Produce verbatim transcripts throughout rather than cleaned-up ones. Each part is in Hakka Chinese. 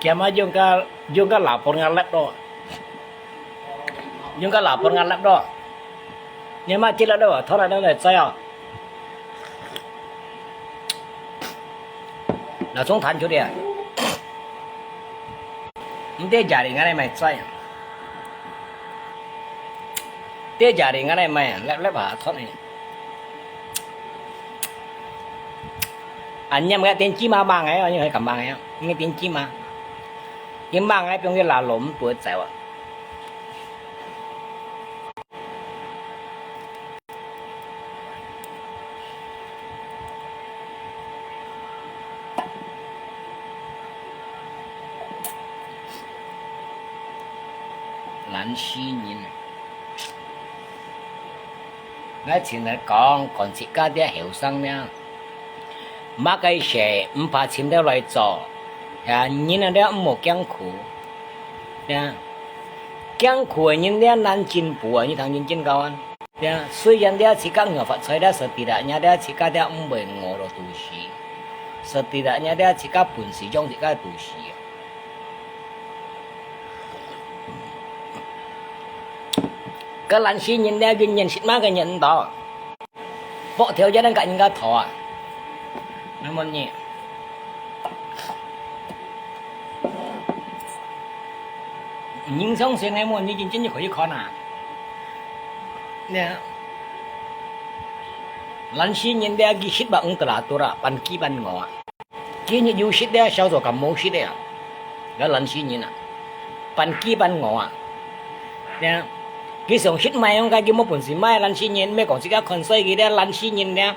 Kiamma yungka, yungka lapor nga lep do. Yungka lapor nga lep do. Nyama cila do, thora do le caya. Na sung than chu dia. Nte jari nga le mai caya. Te jari nga le mai lep lep ha thon ni. Anh em cái tên chi mà mang ấy, anh em cái mang ấy, cái tên chi mà. Cái mang ấy, trong cái là lốm tuổi céo à. Lan si nyin. Ngai chhin nai kong, kon chit ka dia hiu sang nia. Mak kai she, mpa chim dia lai cho. Ya, nyin a dia mo kiang khu. Ya. Kiang khu nyin dia nan chin pu, nyi thang nyin chin kawan. Ya, sui yan dia chit ka ngau fat choi dia se ti da, nya dia chit ka dia mboi ngo lo tu si. Se ti da, nya dia chit ka pun si, jong chit ka tu si. Cái lan si nyin dia cái nyin sit ma cái nyin đó. Bộ theo gia đình cả những cái thọ à. Nó môn nhị. Nhìn sống sen này môn nhị chính chính như khỏi khó nà. Nè. Lan si nyin dia cái sit ba ung tla tu ra, pan ki pan ngo. Ki nyi yu sit dia, sao zo kam mo sit dia. Ga lan si nyin à. Pan ki pan ngo à. Nè. Ki song sit mai ung ka ki mo pun si mai lan si nyin, me kong si ka kon soi ki dia lan si nyin dia.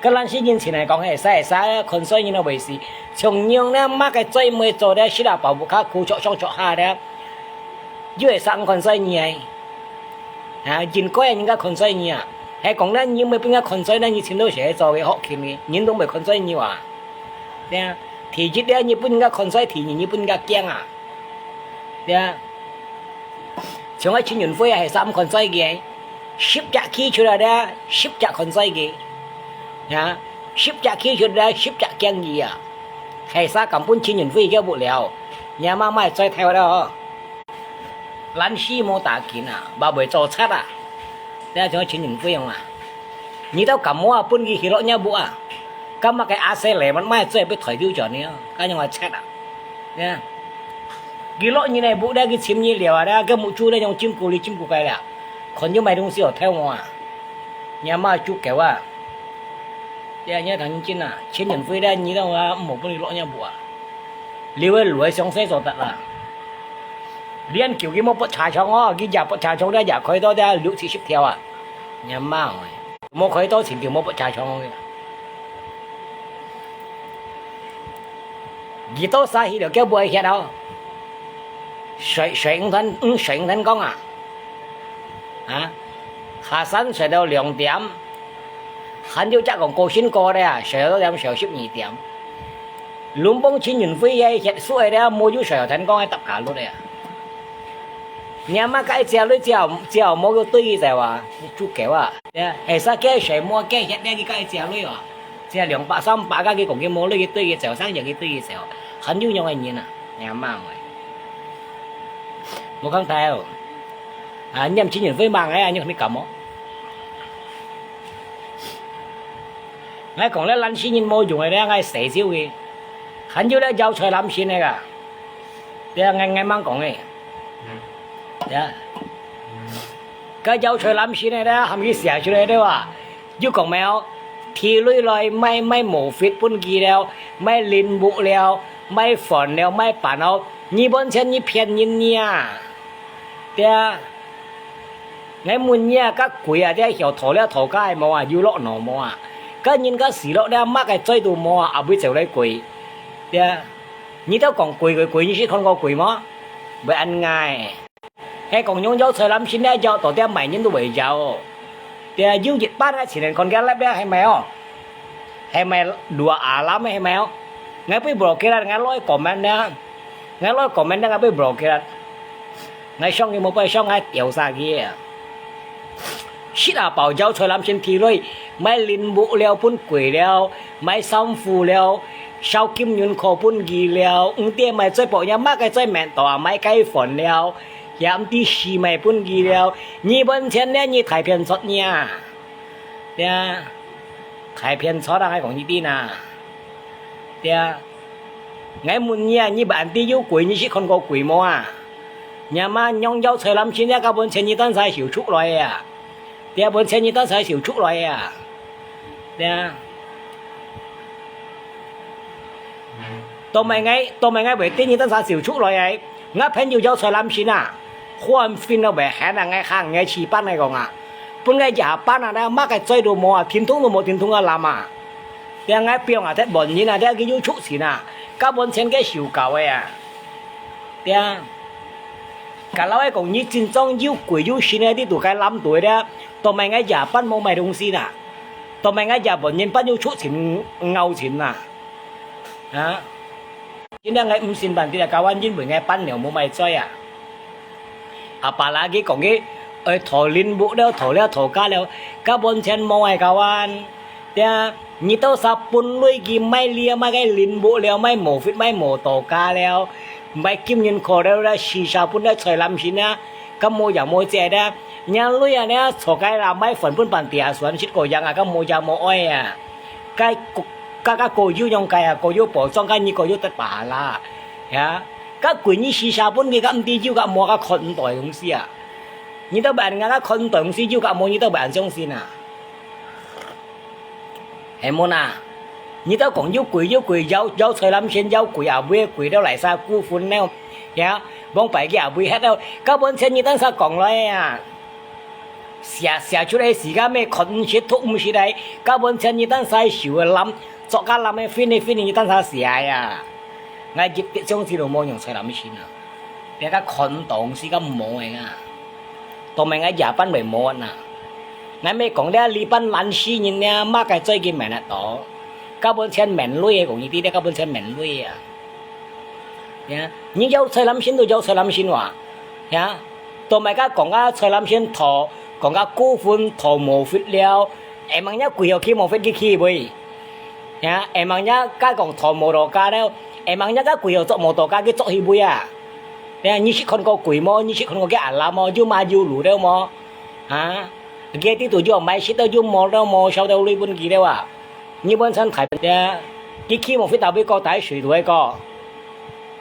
Ka lan si nyin chin ai kong he sai sai kon soi nyin a wei si. Chong nyong na ma ka choi mo cho dia sit a pao bu ka ku chok chok chok ha dia. Yu he sang kon soi nyi ai. Ha, jin koi nyin ka kon soi nyi à. He kong na nyi mo pun ka kon soi na nyi chin lo se cho ke hok kin ni. Nyin dong mo kon soi nyi wa. Nè. Thì jit dia nyi pun ka kon soi thì nyi nyi pun ka kiang à. Nè. Chong ai chin yun fui he sam kon soi ki. Sip chak ki chu la dia, sip chak kon soi ki. Ya, sip chak ki chu la, sip chak kiang ki à. He sa kam pun chin yun fui ke bu liao. Nya ma mai choi thai wa da. Lan si mo ta kin à, ba bui cho chat à. Dia chong chin yun fui yong à. Nyi tao kam mo à, pun ki hi lo nya bu à. Kam ma ke a se le man mai choi bu thoi diu cho ni. Ka yong a chat à. Nè. Ki lo nyi ne bu da ki chim nyi liao a da, ka mu chu da yong chim ku li chim ku kai la. Kon yu mai dong si o thai mo a. Nya ma chu keu a. Ya nya thang chin a, chin yun fui da nyi dong a, mo bu li lo nya bu a. Liu e lu e siong se zo tat la. Lian kiu ki mo pot cha chong o, ki ja pot cha chong da ja khoi to da liu chi sip thiao a. Nya ma oi. Mo khoi to chin kiu mo pot cha chong o.幾多儕去了，叫不會歇哦。水，水龍頭，嗯，水龍頭講啊，啊，下山睡到兩點，還有隻講過身過咧啊，睡到點，睡到十二點。倫邦青年會个歇宿个咧，無有睡到天光个搭架率个啊。你阿媽該隻女隻，隻無有對佢就話，足夠啊。係啊，係啥个睡無該歇咧，佢該隻女啊。 這兩百三百个佢講佢無鐳，佢對佢走，生日佢對佢走，還有樣个人啊，你阿媽喂。無講大哦，啊，念青年會忙个啊，你你感冒。𠊎講咧，懶死人無用个咧，𠊎死少个，還有咧，要菜濫先个啊。 對啊，𠊎，𠊎吂講誒。對啊。該要菜濫先个咧，喊佢寫出來對吧？又講無？地雷來賣，賣毛筆分佢了，賣零木了，賣飯了，賣飯了，你本錢你騙人你啊！對啊。𠊎問你啊，該鬼啊，這曉討了討價無啊？有落腦無啊？該人家死落了，麼个罪都無啊？阿會走來鬼？對啊。 你兜講鬼鬼鬼，你識看過鬼無？會恁樣。係講用藥材濫先咧，藥到底買人都會要哦。對啊，有一半个錢人看佢粒咧，係咪哦？係咪？Dua alam係咪哦？𠊎會block佢啦，𠊎來comment咧，𠊎來comment咧，𠊎會block佢啦。 𠊎想佢無背想𠊎丟下去啊。食啊飽藥材濫先地雷，買零木了分鬼了，買衫褲了，燒金銀箍分佢了，毋知買嘴巴若麼个嘴面到啊，買該飯了，也毋知死買分佢了，你本錢呢，你大便出呢？對啊，大便出啊，𠊎講你知哪？對啊，𠊎問你啊，你毋知有鬼，你識看過鬼無啊？若麼樣要菜籃心，這个本錢你單儕收出來啊？對啊，本錢你單儕收出來啊？ 對啊。到尾𠊎，到尾𠊎會知你單儕收出來个，𠊎朋友有菜籃心啊，歡喜到會喊啊，𠊎喊𠊎試辦來講啊，分𠊎食辦啊，麼个嘴都無啊，停動都無停動啊，攬啊。對啊，𠊎放啊，忒問人啊，對啊，佢有出錢啊，該本錢佢收夠个啊。 對啊。該老實講，你真正有鬼有神个，你都該攬到个咧，到尾𠊎夜半無買東西啦，到尾𠊎夜半人半又出錢咬錢啦，啊！今日𠊎毋信辦法啦，該晚因為𠊎半了無買嘴啊。阿爸啦，佢講佢愛討零屋了，討了討家了，該本錢無愛該晚。 對啊，你兜儕分鐳佢買了，買个零屋了，買無fit，買無到家了，買金銀箍了，了，時常分了菜籃心啊，該無也無食啊。若鐳啊，呢，坐該啦，買飯分飯店啊，算食過樣啊，該無也無愛啊。該，該，該過有樣該啊，過有保障，該你過有得把啦。呀，該鬼你時常分佢，該毋知有該無，該看毋到个東西啊。你兜會恁樣，該看毋到東西，有該無，你兜會恁相信啊？ 係無哪？你兜講有鬼有鬼，有，有菜籃心，有鬼啊，尾个鬼了來儕孤魂了，呀，往擺个啊，尾歇了，該本錢你單儕講來啊。寫，寫出來時間咩，看毋識，讀毋識來，該本錢你單儕收个攬，作个攬个，分个分个，你單儕寫呀。𠊎一滴相信都無用菜籃心啊，這个看東西个無个啊。 到尾𠊎夜半會無啊，𠊎乜講這禮拜懶尸人呢，麼个嘴佢免得到？該本錢免鐳个，講你知咧，該本錢免鐳啊。呀，你有菜籃心就有菜籃心哇，呀，到尾該講个菜籃心討，講个孤魂討無fit了，會望若鬼後去無fit佢去未？呀，會望若該講討無到家了，會望若該鬼後作無到家佢作去未啊？ 呀，你識看過鬼無？你識看過个阿蘭無？有馬有驢了無？啊？佢个地圖有買食了，有無了無？燒到鐳分佢了啊！你本身大呀，佢去無fit到尾个，大水都个个。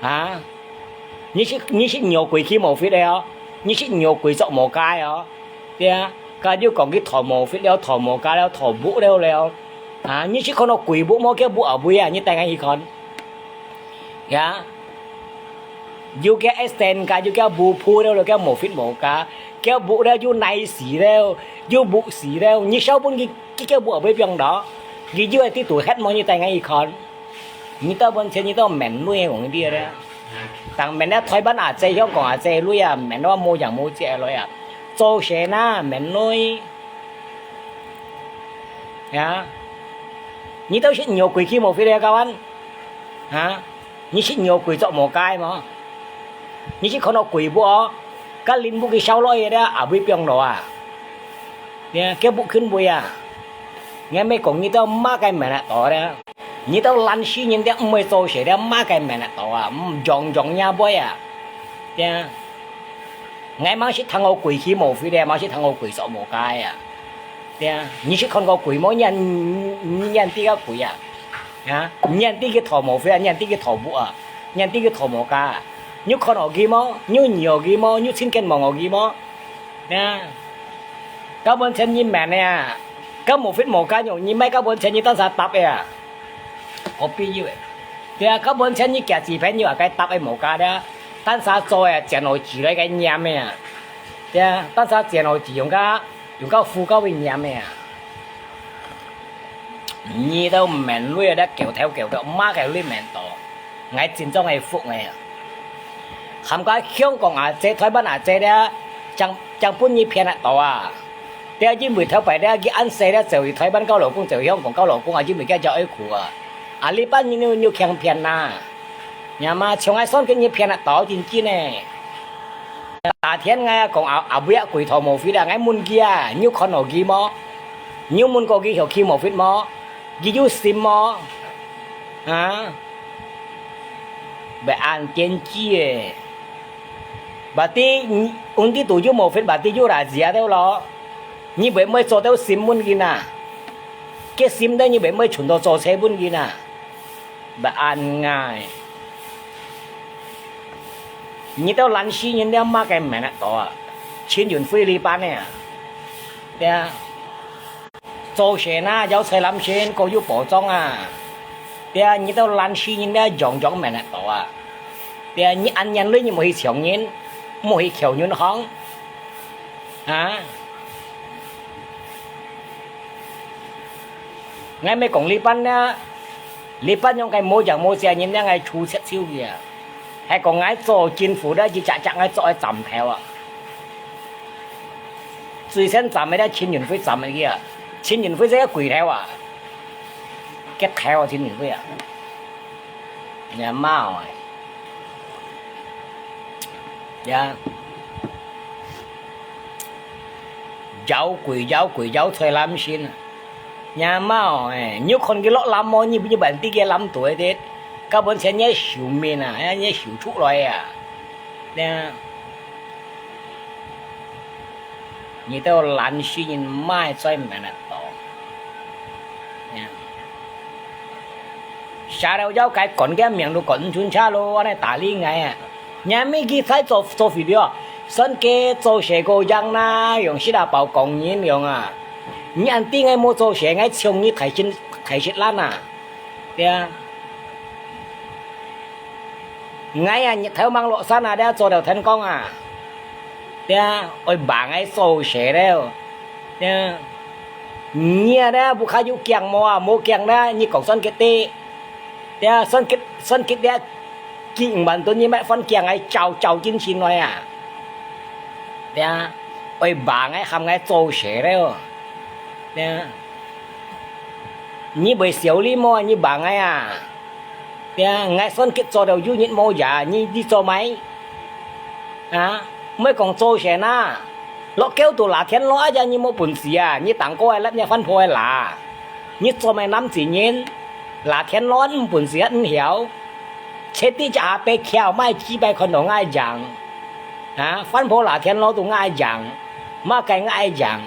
啊？你識，你識若鬼去無fit了哦？你識若鬼作無家哦？對啊，該就講佢討無fit了，討無家了，討屋了了。啊？你識看到鬼屋無？該屋後尾啊，你帶𠊎去看。 呀，有个accident个，有个無鋪了，有个無fit無家，个屋了又耐死了，又木死了，你燒分佢，佢个屋會放到，佢有个地圖核無？你帶𠊎去看。你兜本錢，你兜免鐳，講你知咧。當面咧，台灣阿姐、香港阿姐鐳啊，免到無樣無隻來啊，做事哪，免鐳。 呀，你兜識若鬼去無fit了，該晚？啊？你識若鬼作無家無？你識看到鬼無哦？該零屋佢燒落去了，後尾放落啊？呀，該屋肯會啊？𠊎乜講你兜麼个免得到咧？你兜懶尸人咧，毋會做事咧，麼个免得到啊？毋樣樣也會啊？呀。 𠊎吂識聽過鬼去無fit咧，吂識聽過鬼作無家个啊。對啊，你識看過鬼無？你，你，你，你知个鬼啊？啊？你知佢討無fit啊？你知佢討屋啊？你知佢討無家啊？你看過佢無？你有遇過佢無？你有親眼望過佢無？對啊。該本錢你免个啊，該無fit無家用，你買該本錢你當啥搭个啊？ 何必要个？對啊，該本錢你寄子朋友啊，該搭个無家了，單儕做个，錢好寄來該念个啊。對啊，單儕錢好寄用个，用个富个會念个啊。你兜免鐳啊，狗頭狗腳，麼个鐳免到，𠊎真正係服个啊。 含个香港阿姐、台灣阿姐咧，正，正分你騙得到啊！對啊，因為頭擺咧，佢恁細咧，走去台灣交老公，走去香港交老公啊，因為佢就愛苦啊。啊，這班人又，又強騙啦。你嘛，像𠊎算个，你騙得到，真真个。那天𠊎講阿，阿妹啊，鬼討無fit啊，𠊎問佢啊，你有看到佢無？你有問過佢後去無fit無？佢有信無？啊？會恁癲雞誒！Berarti你，問題都有無分，berarti有啦，這兜咯。你會毋會做到新聞个啊？該新聞你會毋會傳到做新聞个啊？會恁樣誒！你兜懶尸人了麼个命得到啊？陳雲輝這班个啊，對啊。 做事啊，有財攬先，過有保障啊。對啊，你兜懶尸人咧，樣樣命得到啊。對啊，你恁樣你，你莫去搶人，莫去搶銀行，啊！𠊎毋係講這班咧，這班樣个無樣無隻人咧，𠊎出切手个啊。係講𠊎做政府咧，一隻隻𠊎做愛斬頭啊！ 最先斬个咧，陳雲輝斬个啊，陳雲輝這个鬼頭啊，該頭啊，陳雲輝啊，你阿媽哦，呀，妖鬼，妖鬼，妖財攬先啊！ 若媽哦，誒，你有看佢落殮無？你，你問知佢殮肚个，該本錢你收面啊，你收出來啊。呢，你兜懶尸人，麼个做毋得到。呢，下了要該趕个命都趕毋出車咯，恁呢打理𠊎啊！若乜佢在做，做肥料，算佢做事个樣啦，用食啊包工人樣啊！ 你恁知𠊎無做事，𠊎請你大食，大食懶啊！對啊。𠊎啊，日頭吂落山啊，這做到天光啊！對啊，愛幫𠊎做事了！對啊。你啊，這屋下有驚無啊？無驚啦，你講算佢知。對啊，算佢，算佢這，幾萬噸你買翻驚𠊎照，照進前來啊！ 對啊，愛幫𠊎喊𠊎做事了。對啊，你會笑你無？你幫𠊎啊！對啊，𠊎算佢做到有日無夜，你，你做麼个？啊，毋係講做事啊！落狗都拉田螺啊，你無本事啊！你當哥个，拉若番婆个啦！你做麼个男子人？拉田螺毋本事啊，毋曉？ 切地隻下背翹，麼个幾擺看到𠊎樣？啊，番婆拉田螺都𠊎樣，麼个𠊎樣？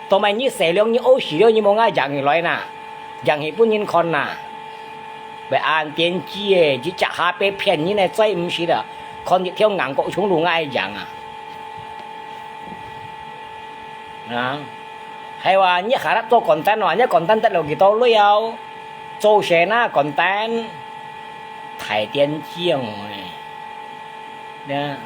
做麼个你細量你屙屎了，你無𠊎樣起來哪？樣起分人看哪？會恁癲雞誒，一隻下背騙人誒，嘴毋識啊，看一條硬角蟲都𠊎樣啊！啊，係話你下壢做content話，你content得了幾多鐳哦？做事哪content？ 大癲雞哦！呀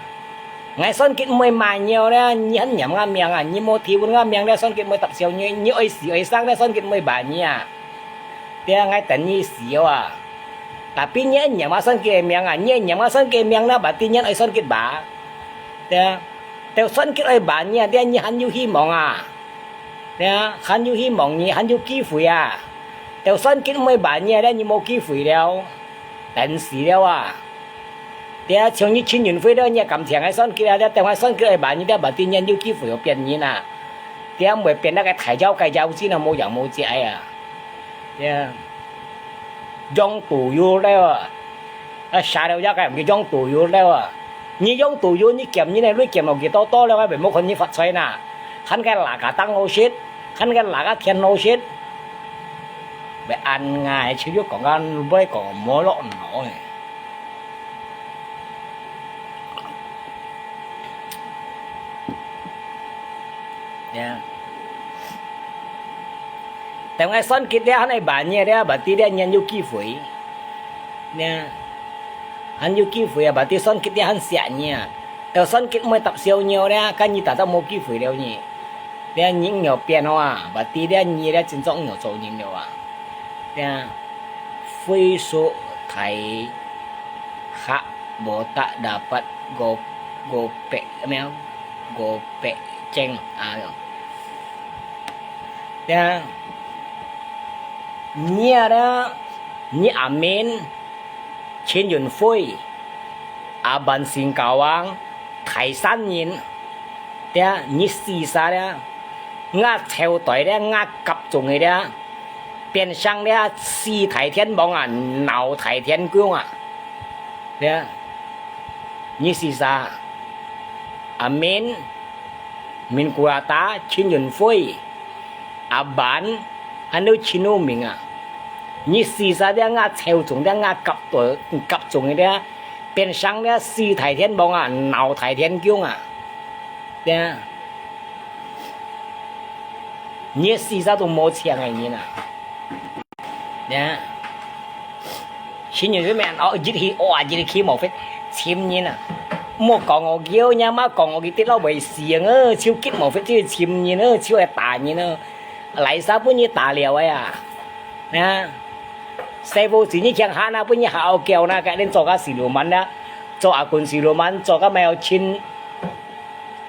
，𠊎算佢毋會賣尿咧，你還嫌𠊎命啊？你無提分𠊎命咧，算佢毋會搭笑你，你愛死愛生咧，算佢毋會罵你啊！對啊，𠊎等你死哦啊！Tapi你愛嫌𠊎算佢个命啊？你愛嫌𠊎算佢个命咧，berarti你愛算佢吧？對啊，就算佢愛罵你啊，對啊，你還有希望啊！ 對啊，還有希望你，還有機會啊！就算佢毋會罵你咧，你無機會了，等死了啊！對啊，像你陳雲輝了，你也敢聽𠊎算佢啊？對啊，等𠊎算佢會罵你，對啊，berarti你還有機會變人啊！對啊，毋會變該个大妖怪妖精啊，無影無跡啊！對啊，養都有了啊！啊，殺了妖怪，毋係養都有了啊！你養都有，你撿你个鐳撿到幾多多了，𠊎會無看你發財哪！ 還該拉个當好食，還該拉个天好食。會恁樣，就又講啊，會講無落腦誒。呀，等𠊎算佢了，還會罵你了，berarti了，你還有機會。 呢，還有機會啊，berarti算佢這還惜你啊！就算佢毋會搭笑你咧，該你達到無機會了呢。這你毋曉變哦啊，berarti這你這真正毋曉做人了啊！這飛速大客無得dapat go，go back，咩啊？Go back，正啊！這 你啊，你阿明、陳雲輝、阿萬新教王、大山人，對啊，你死煞了，𠊎朝代了，𠊎甲中个了，變成這四大天王啊，鬧大天宮啊。對啊，你試下，阿明、明古拉達、陳雲輝、阿班，還有陳武明啊。你試下這𠊎抽中，這𠊎夾到，夾中个這，變成這四大天王啊，鬧大天宮啊。對啊。 你个四隻都無請个人啊！呀，新人个面哦，一去哇，一去無法尋人啊！莫講我叫，你阿媽講我佢跌落尾死啊！超級無法去尋人啊，超會打人啊！來啥分你打了个啊！呀，師傅是你強下那分你好叫那，該恁做个死流氓啦，做阿公死流氓，做个沒有親，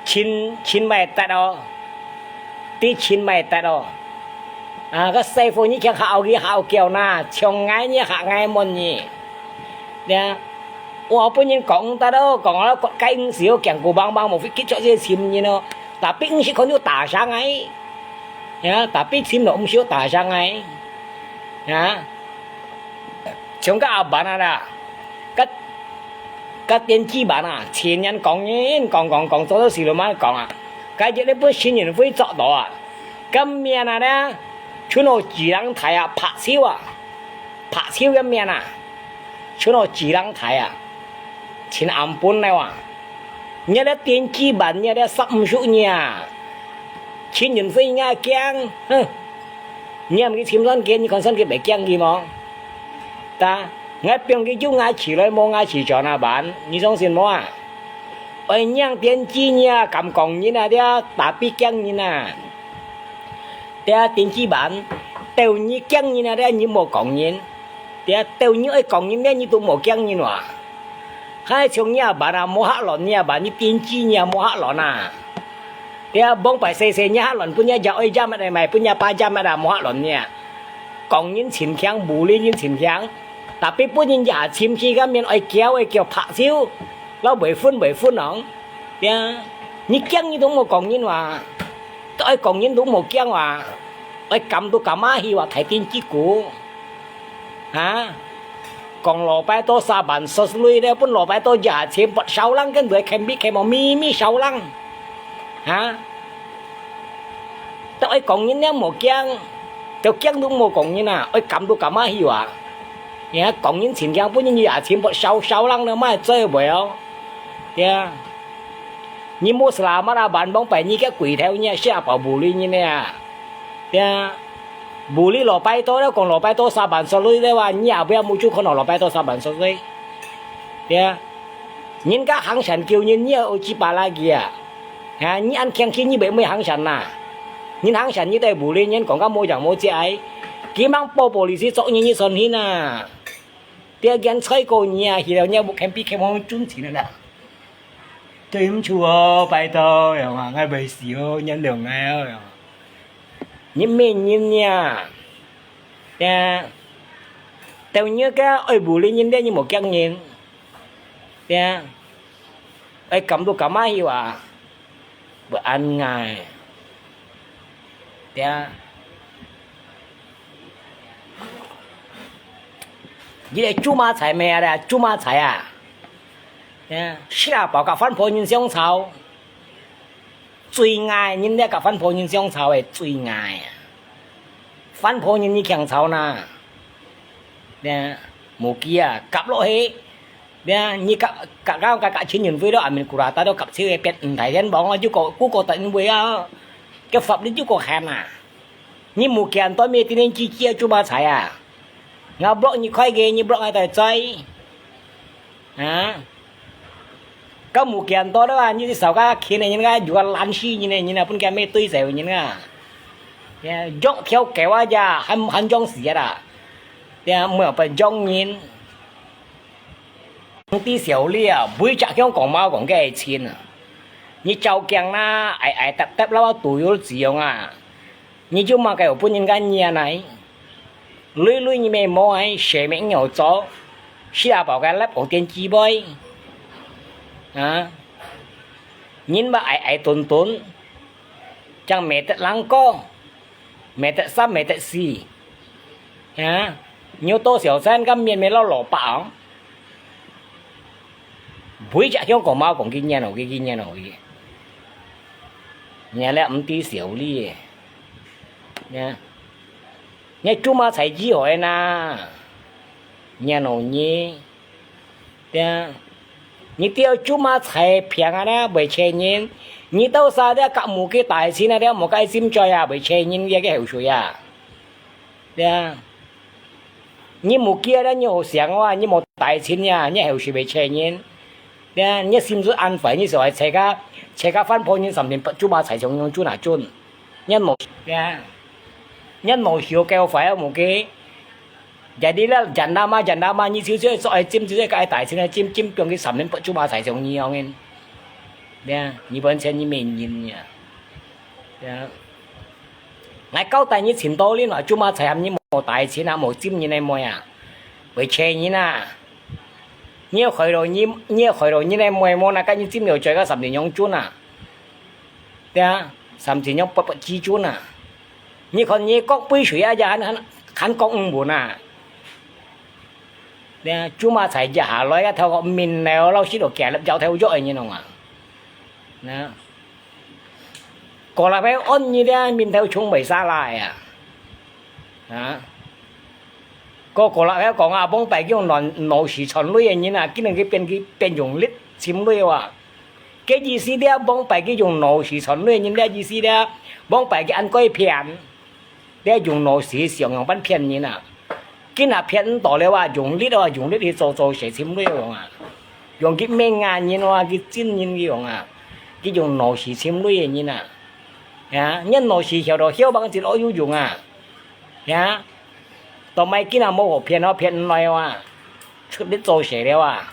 親，親沒得哦！ 知親無得哦！啊，該師傅你強下後佢好叫那，像𠊎你下𠊎問你。呀，我分人講得哦，講了該毋係哦，驚古梆梆無法去做這尋人哦，tapi毋係看到打上來。呀，tapi尋了毋係打上來。呀，像該阿班啊啦，該 該電子版啊，前年講人講講講，做到死都慢講啊。該日日本新年會做到啊，該面啊呢，全部紙人台啊，拍手啊，拍手个面啊，全部紙人台啊，前暗本了啊。你个電子版，你个十五歲呢，新年會人家驚，哼，你也毋去尋算計，你看算計袂驚佢無？ ta，𠊎放佢有𠊎起來，無𠊎起轉啊，辦，你相信無啊？愛仰電子你啊，敢講人啊，這tapi驚人啊。這電子版，鬥你驚人啊，這你無講人。這鬥你愛講人，這你都無驚人哇。 還像你阿爸啊，無嚇亂你阿爸，你電子你也無嚇亂啊。對啊，往擺細細你嚇亂，分你隻哀隻乜來賣，分你爸隻乜啊，無嚇亂你啊。講人盡強，無理人盡強，tapi分人家親戚个面愛叫，愛叫拍手，老袂分袂分哦。對啊，你驚你都無講人話，都愛講人都無驚話，愛敢都敢啊去話，大電子股。 哈？講老拜到沙班十歲了，分老拜到廿千八燒冷，跟住看比看無咪咪燒冷。哈？都愛講人了無驚，就驚都無講人啊，愛敢都敢啊去啊。你看講人盡驚，分人廿千八燒燒冷了，莫做袂哦。對啊。你無selamat啊，萬望拜你个鬼頭，你也下包無理人啊。 呀，無理老拜到了，講老拜到沙班十歲了哇，你也不要muncul看到老拜到沙班十歲。呀，人家行善救人，你也有幾把lagi啊？啊，你恁強氣，你袂會行善呐？人行善，你都無理，人講个無樣無跡哎。佢吂報polisi捉你，你算hin啊？第二件菜過你啊，去了你也無肯比，肯望賺錢了啦。 對毋住哦，拜託，樣啊，𠊎袂死哦，原諒𠊎哦，樣啊。你咩人呀？呀，鬥你个愛無理人，你無驚人。呀，愛敢都敢啊，去啊，不安𠊎。呀。 你个豬嫲菜咩啊？豬嫲菜啊？呀，食啊飽甲番婆人相吵，最愛人了甲番婆人相吵个最愛啊！番婆人你強吵哪？呀，無計啊，夾落去！呀，你甲甲甲甲甲陳雲輝咯，阿明古拉達咯，夾手个變五大天王啊，又過又過等位啊，个法律又過限啊！ 你無見到咩天天嘰嘰啊，做麼个啊？𠊎block你開个，你block𠊎大嘴。啊？該無見到了啊，你少个牽个人啊，有个爛死人个人啊，分佢咩對手人啊。呀，用條狗啊呀，還還用死啊啦。呀，無有分用人。 你知小李啊，每隻香港貓講个係親啊。你照鏡啦，矮矮搭搭啦，都有子用啊。你就嘛該有分人家惹來。累累你咩毛啊，蛇咩有做，是啊，包个laptop電機杯。啊，人嘛矮矮墩墩，像沒得人講。 沒得三，沒得四。啊，你有多少錢，該面面摎蘿蔔哦。每隻香港貓講佢冤哦，佢，佢冤哦，佢。你這毋知少理个。啊，你做麼个才醫好个呐？冤哦你。 對啊，你兜做麼个病啊，這會切人？你兜儕這甲無个大錢啊，這無个尖嘴啊，會切人這个口水啊。對啊，你無个啊，你好想啊，你無大錢啊，你口水會切人。對啊，你心思恁壞，你就愛切个，切个翻破人三千八做麼个才想用準啊準。你無，對啊，你無想夠壞啊，無个。 Jadi lah，janda mah，janda mah，你就就做愛尖，就就个愛大錢个尖，尖放佢三千八做麼个才像你樣个。對啊，你本錢你沒人呀。對啊。𠊎交代你盡多哩，做麼个才喊你無大錢啊，無尖人个妹啊，會切人啊。你害到你，你害到你个妹無，那个你尖了嘴个三千兩準啊。對啊，三千兩八八幾準啊。 你看你講杯水啊，也還，還，還講毋穩啊。對啊，做麼个才一下來啊，頭殼面了，老實都夾了，搖頭搖尾个人啊。那，過來phải安你咧，面頭衝袂下來啊。啊，過，過來phải講啊，往擺用腦，腦屎傳淚个人啊，今日佢變，佢變用力尋淚啊。 个意思咧，往擺佢用腦屎傳人，个意思咧，往擺佢恁該騙，咧用腦屎想樣般騙人啊。今下騙毋到了啊，用力啊，用力去做做事尋鐳樣啊，用佢命啊人啊，佢真人个樣啊，佢用腦屎尋鐳个人啊。呀，你腦屎曉得曉幫一落有用啊。呀，到尾今下無好騙哦，騙毋來啊。 出力做事了啊，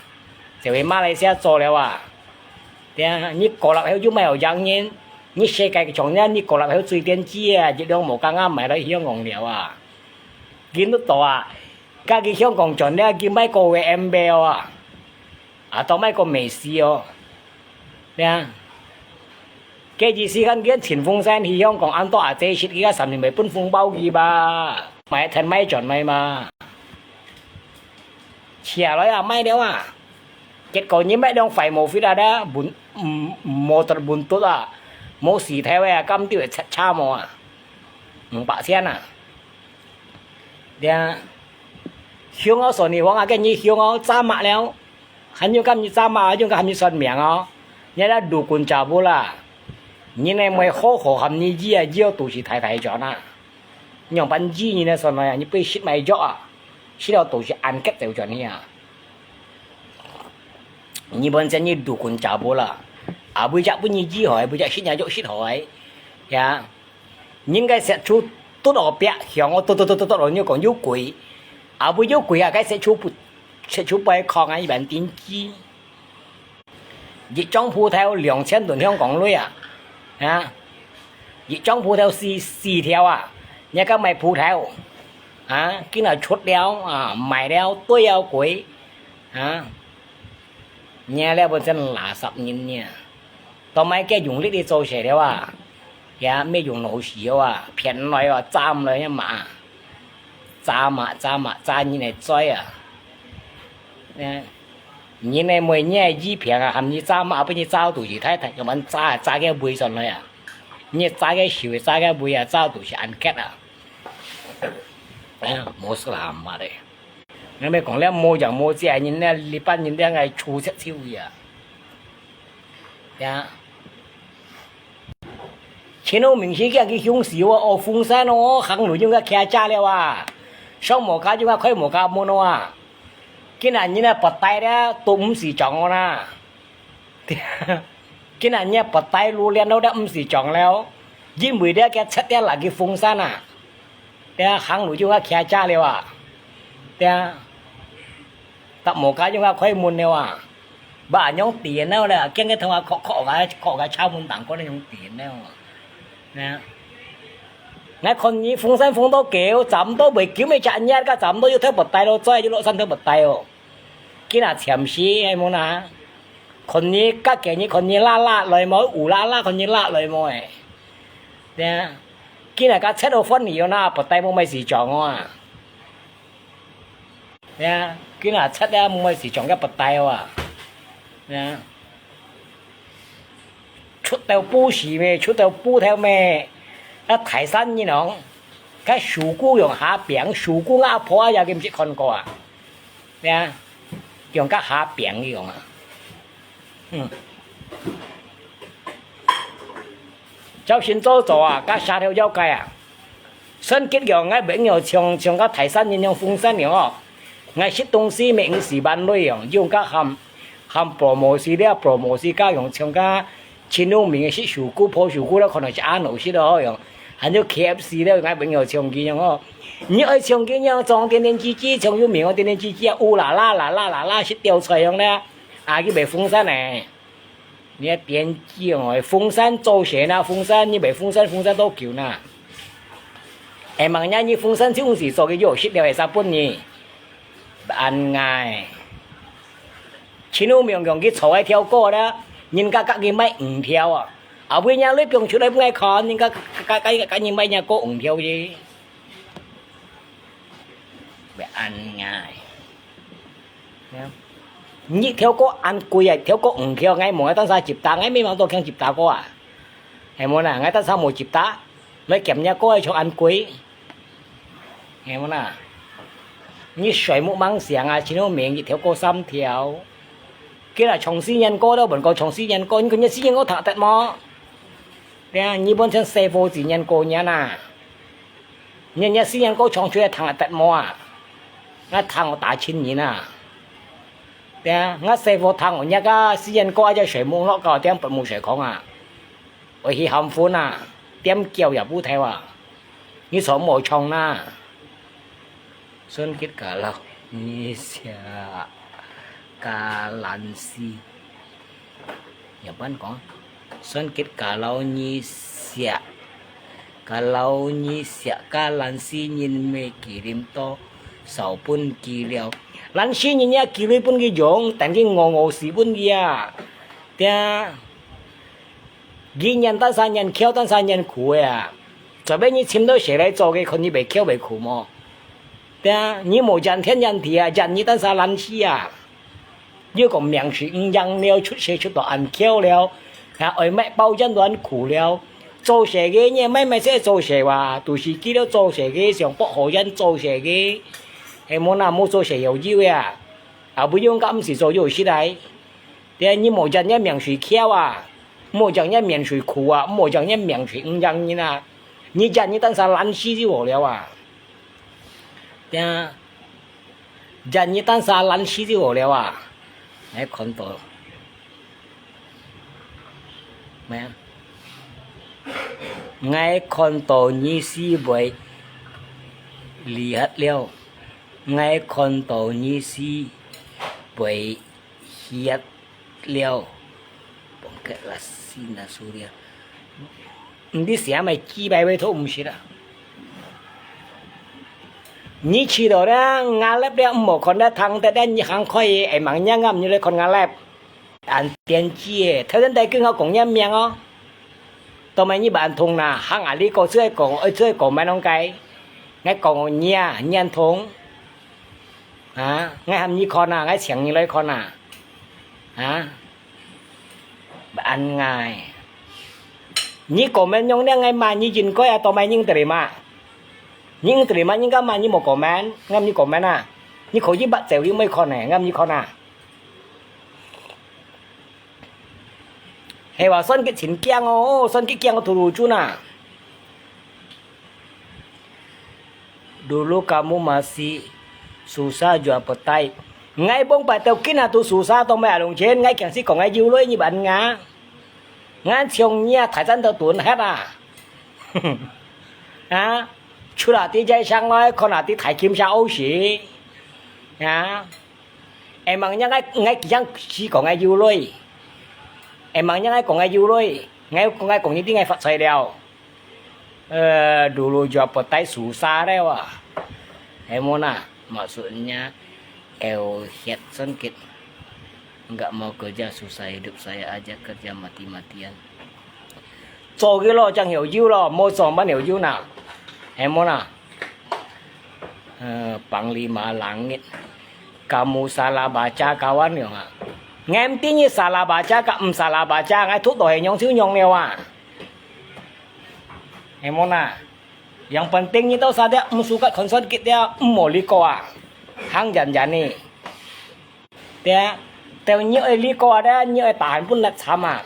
就去馬來西亞做了啊。對啊，你過落後又毋係有洋人，你世界上呢，你過落後水電機啊，一兩無敢啊買到香港了啊。見得到啊，家己香港轉了，佢買過个M B啊，啊，都買過美西哦。對啊，該時間佢陳鳳山去香港，恁多阿姐識佢个三年未分紅包佢吧，買天買轉來嘛。 車來啊，賣了啊。結果你買輛壞毛飛啊，咧，本，嗯，摩托本突啊，無時頭啊，今朝會拆車模啊，五百千啊。對啊，香港算你黃啊，跟你香港炸麻了，還有跟你炸麻，還有跟你算命哦。你那路棍查埔啦，你那妹好好喊你醫啊，醫到肚屎大大轉啊。 仰般醫人呢？算來啊，你被食埋藥啊，食了肚屎恁結就轉去啊。你本身你路棍查埔啦，啊，為隻分你醫好，為隻食若藥食好哎，呀，人个石柱剁落壁，響哦，剁剁剁剁剁落，你講有鬼，啊，為有鬼啊，該石柱不，石柱不愛囥啊，一般定居。 一張鋪頭兩千銀香港鐳啊，啊，一張鋪頭四，四條啊，你敢買鋪頭？啊，今日出了啊，賣了，對了鬼，啊，你這本身垃圾人呢。到尾該用力个做事了啊，也毋用腦屎啊，騙來啊，詐來啊嘛。 詐嘛，詐嘛，詐人个嘴啊！嗯，人个妹，你个醫病啊，喊你詐嘛，分你詐肚屎大大，仰般詐啊，詐个胃轉來啊！你詐个手，詐个胃啊，詐肚屎恁結啊！哎呀，無事啦，阿媽嘞！𠊎咪講了，無樣無姐，人呢，這班人呢，𠊎出色手啊！呀！ 前頭明星佢，佢凶手哦，哦，風扇哦，行路用个徛遮了啊，上無家用个開無家門哦啊。今日人啊，不戴了，都毋使講哦啦。今日人啊，不戴路鏈都毋使講了，因為了，佢拆掉那個風扇啊。 對啊，行路就愛徛遮了啊。對啊，搭無家用啊開門了啊。Ba，恁樣電了啦，驚个頭啊，敲敲个，敲个敲門當過恁樣電了。對啊。𠊎看你風扇風到久，差毋多會久，每隻日个差毋多又透不戴咯，再又落山透不戴哦。今日暫時，哎，無啦。看你，隔幾日看你辣辣來無，有辣辣看你辣來無，哎。對啊。 今日个七號分你喲，那不戴無買市場哦啊。呀，佢那出了毋會係像个不帶哇。呀，出到布施咩，出到布頭咩，啊，泰山人哦，該手骨用下餅，手骨阿婆啊，也佢毋識看過啊。呀，用个下餅用啊。嗯。 朝晨早早啊，該沙頭要該啊，算吉樣，𠊎朋友像，像个泰山人樣風扇樣哦。𠊎食東西乜毋係萬類樣，用个含，含保姆斯了，保姆斯加用像个青龍明个食手骨、破手骨了，可能係阿奴食了好樣，還有K F C了，𠊎朋友像佢樣哦。你愛像佢樣，裝點點雞雞，像有名个點點雞雞啊，烏啦啦啦啦啦啦，食吊菜樣咧，啊，佢賣風扇呢。 你个電機哦，風扇做事啦，風扇，你賣風扇，風扇多久啦？哎，望人你風扇就毋係做个，又食了會使分你。恁樣，前路明明佢坐个條歌啦，人家甲佢賣五條啊，後尾人你放出來分𠊎看，人家甲甲甲甲人賣人歌五條啫。 會恁樣。一條歌恁貴啊，條歌五條，𠊎無，𠊎單儕吉他，𠊎乜望到聽吉他歌啊。係無啦，𠊎單儕無吉他，來兼若歌愛唱恁貴。係無啦？你睡目夢想啊，前路明一條歌三條。佢若唱四年歌都問過唱四年歌，你看你四年歌聽得無？對啊，你本身細伙子年過年啊。 你若四年歌唱出來聽得無啊？𠊎聽到打親人啊！對啊，𠊎細伙聽到若个四年歌，就睡目落覺，點分目睡空啊！會去喊分啊，點叫也毋透啊！你坐無唱啦！Songket kalau nyi siak ka lansi. Yapan kong, Songket kalau nyi siak, kalau nyi siak ka lansi nyin me kilim to, sao pun kiliau. Lansi nyin ya kilim pun ki jong, tan ki ngo ngo si pun ki ya. Tia. 佢念單儕念巧，單儕念苦个啊。做咩你尋到誰來做个，看你會巧會苦無？對啊，你無怨天怨地啊，怨你單儕懶尸啊。又講命水毋贏了，出世出到恁巧了，啊，愛賣包怨到恁苦了。做事个你也莫莫識做事哇，都係記得做事个，想博好人做事个，係無哪無做事有有个啊。啊，毋用甲毋使做有事來。 對，你莫怨你命水巧啊，莫怨你命水苦啊，莫怨你命水毋贏人啊。你怨你單儕懶尸就好了啊。對啊，怨你單儕懶尸就好了啊。𠊎看到，咩啊？𠊎看到你死會離合了，𠊎看到你死會 歇了。Bongket lasi na surya。毋知寫麼个，幾百位都毋識啊。你去到了，ngalap了，毋好看了，聽得了，你行開个，會望人家，你來看ngalap。恁癲雞个，頭先大家我講人名哦。到尾你毋通啦，行啊，你過出來講，愛出來講，買啷个？𠊎講你啊，你恁通。 啊，𠊎喊你看啊，𠊎請你來看啊。啊，恁樣。你comment用了𠊎罵你應該啊，到尾你terima。你terima，你敢罵你無comment，𠊎你comment啊。你可以捌走你莫看呢，𠊎你看啊。係話算佢真驚哦，算佢驚哦，吐露珠啊。 Dulu kamu masih susah jua petai。𠊎幫拜到今下都susah，到尾啊，龍前，𠊎驚死講𠊎有鐳，你問𠊎。𠊎像你啊，大戰到斷忒啊。啊，出啊，啲在上來，看啊，啲大金沙屙屎。啊，會望人𠊎，𠊎幾想死講𠊎有鐳。會望人𠊎講𠊎有鐳，𠊎，𠊎講你知𠊎發財了。 Eh, dulu jua petai susah deh, wah. Emon ah, maksudnya, euhiat sengkit. Enggak mau kerja susah hidup saya aja kerja mati-matian. 做个咯，正有油咯，無做，乜有油哪？Emon ah. Eh, Panglima Langit. kamu salah baca kawan樣啊。𠊎毋知你salah baca甲毋salah baca，𠊎讀到係樣就樣了啊。係無啦？Yang penting你到時節毋suka看算計了，毋好理佢啊，行遠遠呢。對啊，到你愛理佢啊，你愛tahan分力慘啊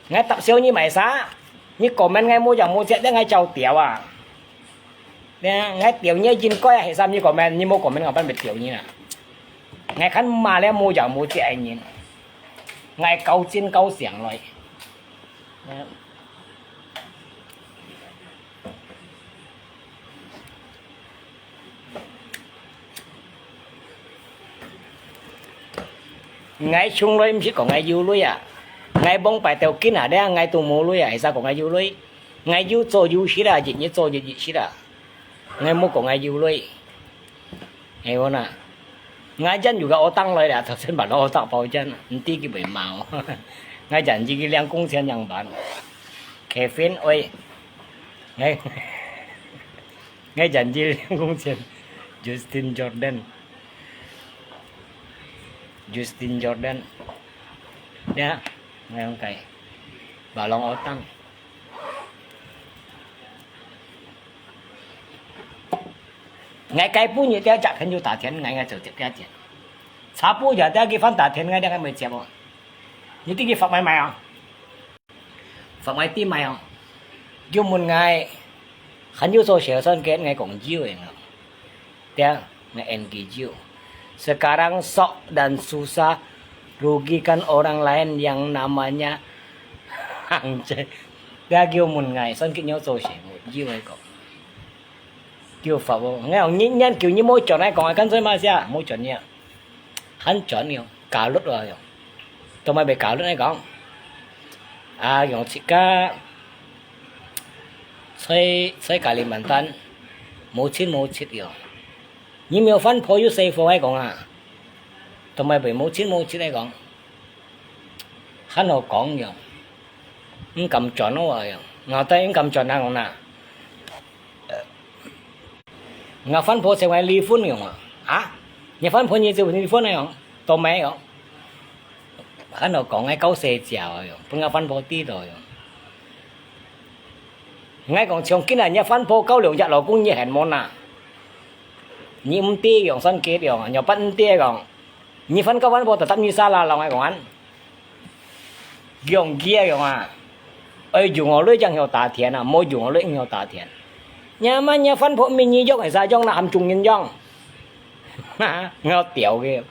！𠊎答笑你買啥？你comment𠊎無樣無跡，𠊎照調啊！ Nè，𠊎調你應該係啥，你comment，你無comment，𠊎辦法調你啦。𠊎看罵了無樣無跡个人，𠊎高進高上來。𠊎從來毋識講𠊎有鐳啊！𠊎往擺到今下咧，𠊎都無鐳啊，係啥講𠊎有鐳？ 𠊎有做有食啊，日日做日日食啊。𠊎無講𠊎有鐳。係無啦？𠊎真有个學生來啦，頭先把老學生包間，毋知佢會罵哦。𠊎真一个兩公錢樣板。Kevin，喂，𠊎，𠊎真一个兩公錢。Justin Jordan，Justin Jordan，呀，𠊎用該，把老學生。 𠊎該半日這隻朋友打電，𠊎就接這電。差不多這佢番打電，𠊎這𠊎毋接哦。你知佢發麼个哦？發麼个知麼哦？佢問𠊎，還有做小算計，𠊎講有个哦。 Dia nge-en kiju. Sekarang sok dan susah rugikan orang lain yang namanya hangce. Dia kiu mun ngai, son kit nyo zo xe, kiu ai kok. Kiu fa wo. Ngai ong nyen kiu nyi mo chon ai kong ai kan zoi ma sia, mo chon nia. Han chon nio, kalut wa yo. Tong mai be kalut ai kong. A, yong chika. Choi, choi Kalimantan. Mo chin mo chit yo. 你無番婆有細貨愛講啊？同埋會無親無戚愛講，還好講樣，毋敢轉哦樣，𠊎兜毋敢轉啊講啦。𠊎番婆成為離婚樣啊？啊？你番婆你就離婚了樣？都沒有。還好講，𠊎搞細隻哦樣，分𠊎番婆知道樣。 𠊎講像今日你番婆交兩隻老公，你還無拿？你毋知樣算計樣，你又不毋知講，你番交番婆就答你salah咯，𠊎講恁。用計啊用啊，愛用我鐳正曉打電啊，無用我鐳毋曉打電。你嘛你番婆毋係你用，係啥用啦，含眾人用。𠊎吊个，𠊎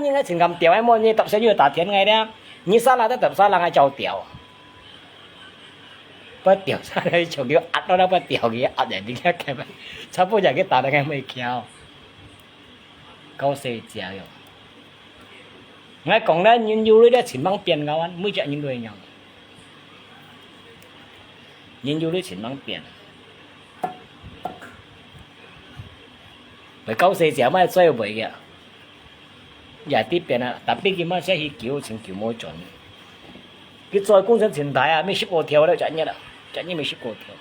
應該情感吊，𠊎無你搭車又打電𠊎咧，你salah都搭salah，𠊎照吊。 不吊下來，就叫壓落來，不吊佢壓人，你看看，差不多就去打到佢尾橋，搞死隻喲。𠊎講咧，人有鐳咧，盡猛變个啊，每隻人都一樣。人有鐳盡猛變，會搞死隻，莫追尾个。 也知變啊，tapi佢嘛先去救，先救無轉。佢做工程盡大啊，乜十過條了，隻日啊，隻日乜十過條。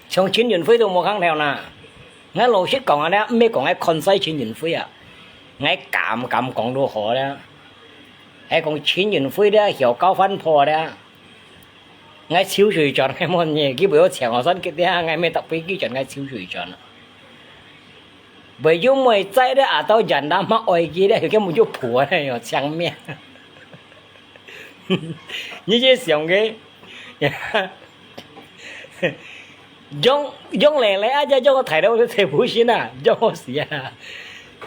像陳雲輝都無空調啦。𠊎老實講啊，你毋係講𠊎看衰陳雲輝啊，𠊎敢敢講都好啦。還講陳雲輝咧，曉交番婆咧。 𠊎抽水轉，𠊎問你，佢陪我請我算佢，𠊎乜搭飛機轉，𠊎抽水轉。會有妹仔咧，啊到人啦嘛愛佢咧，佢根本就婆咧，有強面。你就想个，用用來來啊，就用我抬到這不行啊，用我死啊！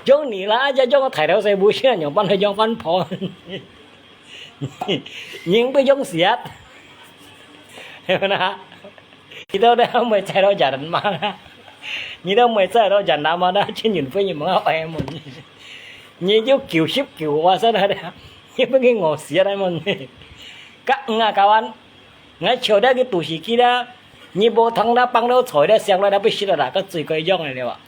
用你啦，就用我抬到這不行啊，用飯用飯婆。 人不用死啊！係無啦？你到底會毋會載到人嘛？你都毋會載到人啦嘛？那陳雲輝你問我愛問你，你就九十九啊，真的，你不給我死啊，問你。甲魚啊，甲灣，𠊎笑得佢肚屎機啦，你無通啦，放到菜啦，上來啦，不食了啦，个水果用了了啊。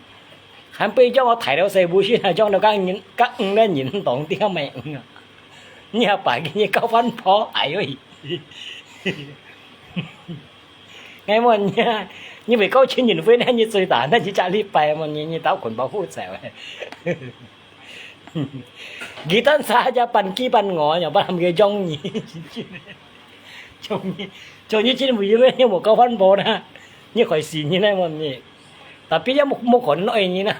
還不將我抬到細部去，將到甲人，甲魚个人當掉咩魚啊？ 你阿爸給你搞翻破，哎呦！𠊎問你啊，你會搞全運會呢，你最大，那你家裡擺麼，你，你到捆包護照欸。佢單儕隻半雞半鵝，又不然佢養你，養你，養你真無用个，你無搞環保啦，你害死人呢，麼你。Tapi也無，無可能愛你啦，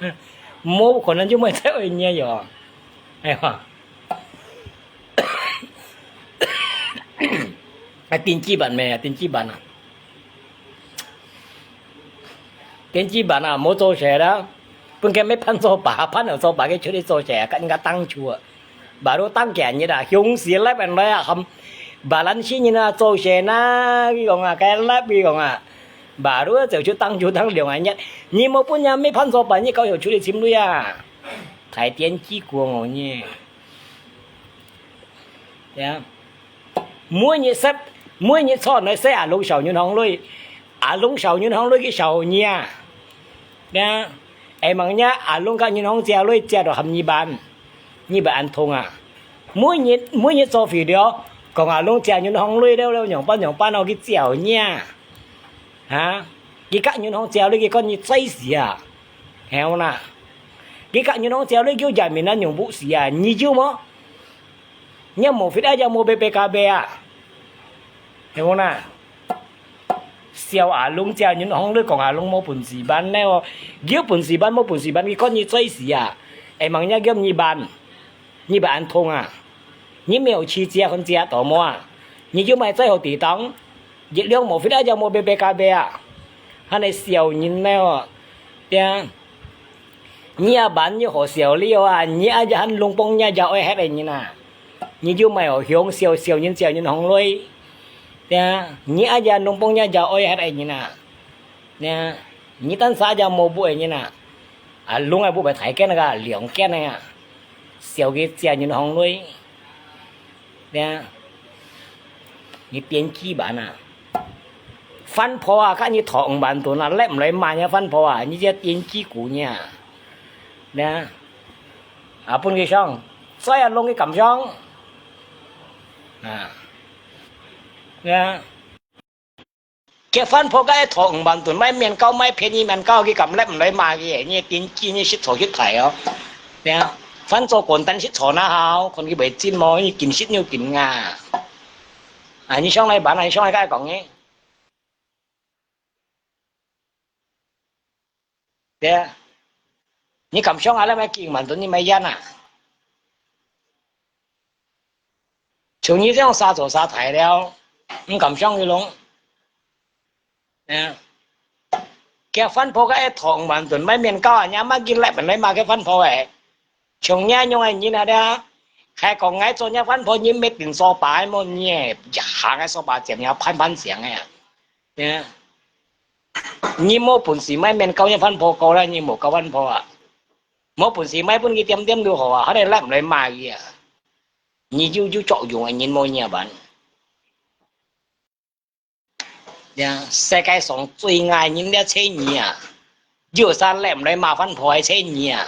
無可能就無再愛你了喲。哎呀，啊，頂基本咩？頂基本啊。 電子板啊，無做事啦。本該乜搬掃把，搬了掃把，佢出去做事啊，跟人家打球啊。Baru當幾日啊，雄起來本來啊，含Balan人啊，做事啊，佢講啊，該lap佢講啊。Baru就出打球打兩日，你無本事乜搬掃把，你搞又出去尋鐳啊？大電子股哦，你。呀。 每日洗，每日坐來洗阿龍燒銀行鐳，阿龍燒銀行鐳佢燒你啊！呀，會望呀，阿龍甲銀行借鐳借到含二萬，二萬恁痛啊！每日，每日做肥料，講阿龍借銀行鐳了了，仰般仰般哦，佢借你啊！哈？佢甲銀行借鐳，佢講你醉死啊！係無啦？佢甲銀行借鐳，佢借面啊，用不死啊，你有無？ 你無fit啊，也無白白加白啊。係無啦？燒阿龍借銀行鐳講阿龍無本事搬呢哦，有本事搬，無本事搬，佢講你醉死啊！會望你減二萬，二萬恁痛啊！你無去借還借到無啊？你就莫再好抵擋，月亮無fit啊，也無白白加白啊！還來笑人呢哦，對啊。 你啊，萬一好笑了啊，你啊，一喊龍幫你就愛忒个人啊。你就莫好向笑，笑人借銀行鐳。對啊，你啊，一喊龍幫你就愛忒个人啊。對啊，你單儕就無不个人啊。啊，龍啊，不會大間个，兩間个啊。笑佢借銀行鐳。 呀，你電子板啊，飯泡啊，看你拖五萬噸啊，揇毋來買呀，飯泡啊，你這電子股呢？呀，啊，分佢上，再啊，弄佢敢上，啊，呀。 結婚婆該拖五萬噸，買麵糕，買便宜麵糕，佢敢揇毋來買佢，你頂機你識錯識大哦。對啊，反正簡單識錯那好，看佢會進無，你緊識又緊啊。啊，你上來辦啊，你上來該講呢？對啊，你敢上啊？那麼幾萬噸你買煙啊？ 像你這樣沙做沙大了，毋敢上去弄。嗯，佢飯泡个一桶萬噸，買麵糕啊，你乜佢來本來買个飯泡誒。像你樣个人啊，這，還講愛做你飯泡，你乜定做白麼？你一行个做白，怎樣盼盼想个啊？嗯，你無本事買麵糕，你飯泡高了，你無搞飯泡啊？無本事買分佢點點就好啊，還得來毋來買佢啊？ 你有，有作用个人無你啊辦。呀，世界上最愛人了，就你啊，有啥來毋來麻煩破壞就你啊。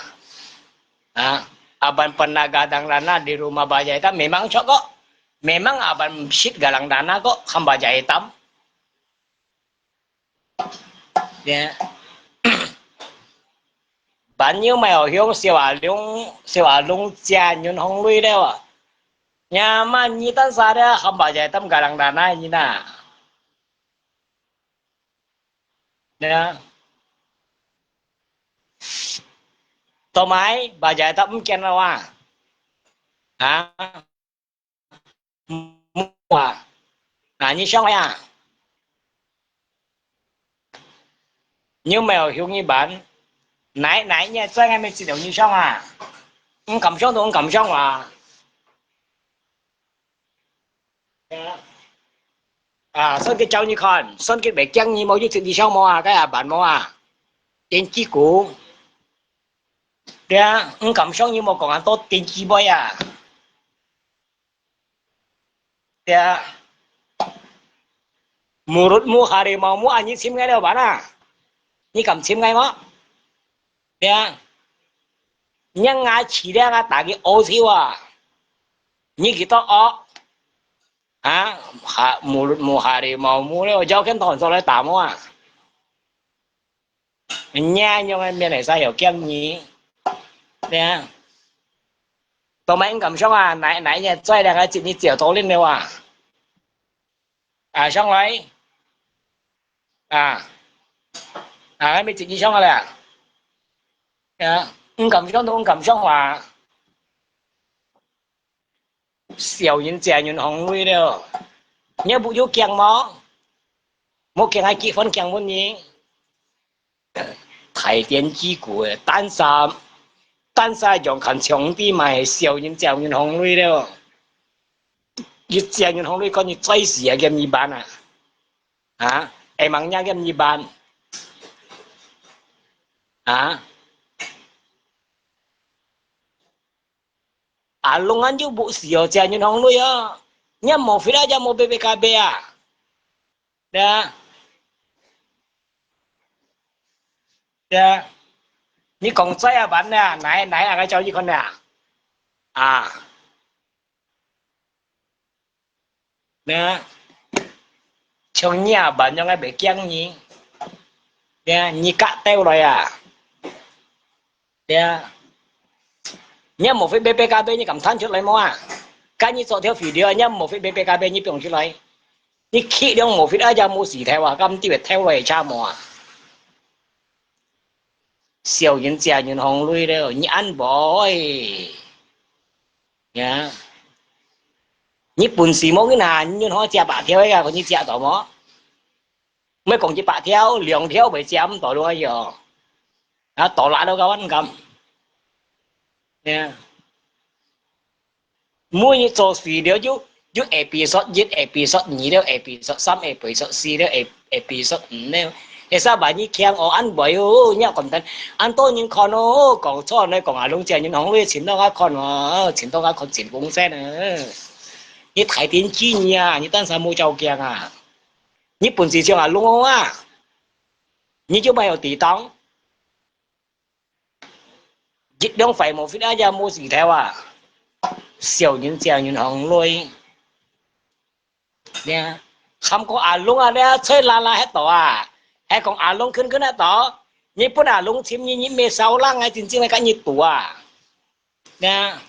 啊，aban pernah gadang dana di rumah Bajai Hitam memang cocok. Memang aban sit gadang dana kok, ham Bajai Hitam. 呀，朋友買好香，小阿龍，小阿龍借銀行鐳了啊。呀，嘛，你單儕了，喊Bajai Hitam gadang dana你呐。呀。做麼个Bajai Hitam毋見了啊？啊？ 無啊。啊，你想呀？你有無有向你辦？哪，哪一日做，𠊎乜知道你想啊？毋敢想都毋敢想啊。啊，算佢招你看，算佢會驚你無，你知你想無啊？該也辦無啊？電子股。對啊，毋敢想你無講啊，到電子杯啊。 對啊。Mulutmu harimaumu，啊，你尋𠊎了辦啊？你敢尋𠊎無？對啊。你𠊎飼了，𠊎打佢屙臭啊！你幾多屙？啊？Ha，mulutmu harimaumu了，有間堂做來打無啊？你仰个面來晒有驚你，對啊，都毋敢上啊，哪哪日再兩個節日走到恁了啊，啊上來，啊，啊還沒節日上了，啊，毋敢上都毋敢上啊。 小人借銀行鐳了，你屋有驚無？無驚，還結婚驚分你。大典之古誒，單儕單儕用看上帝買小人借銀行鐳了。你借銀行鐳，看你最時啊，該你辦啊？啊，會吂你該你辦？啊？ 阿龍恁久無事哦，借銀行鐳哦，你無fit啊，也無B B K B啊，對啊，對啊，你講再啊辦啊，哪哪啊，該照你看啊，啊。 呢，像你啊，萬樣个袂驚你。呢，你甲兜來啊。呢，你也無fit B B K B，你敢攤出來無啊？甲你做條肥料，你也無fit B B K B，你放出來。你氣量無fit啊，也無事頭啊，敢知會偷來車無啊？小人借銀行鐳了，你安排。 呀，你本事無，你哪你好借百條个，你借到無？毋係講一百條，兩條會借毋到咯喲。啊，到哪都搞穩咁。呀，每日做事了就 有episode一、episode二了，episode三、episode四了，ep-，episode五了。Esa bani kiang o an boy哦，你也講等，恁多人看哦，講錯呢，講阿龍借銀行鐳，錢到我看哦，錢到我看錢公司呢。你大點知你啊，你單身無照鏡啊，你本事像阿龍哦啊，你就莫有抵擋。 一兩塊無fit啊，也無事頭啊。小人借銀行鐳。呀，喊講阿龍啊，你吹啦啦喺度啊，還講阿龍近近喺度，你分阿龍尋你，你咩燒冷啊，真正來跟你賭啊。呀。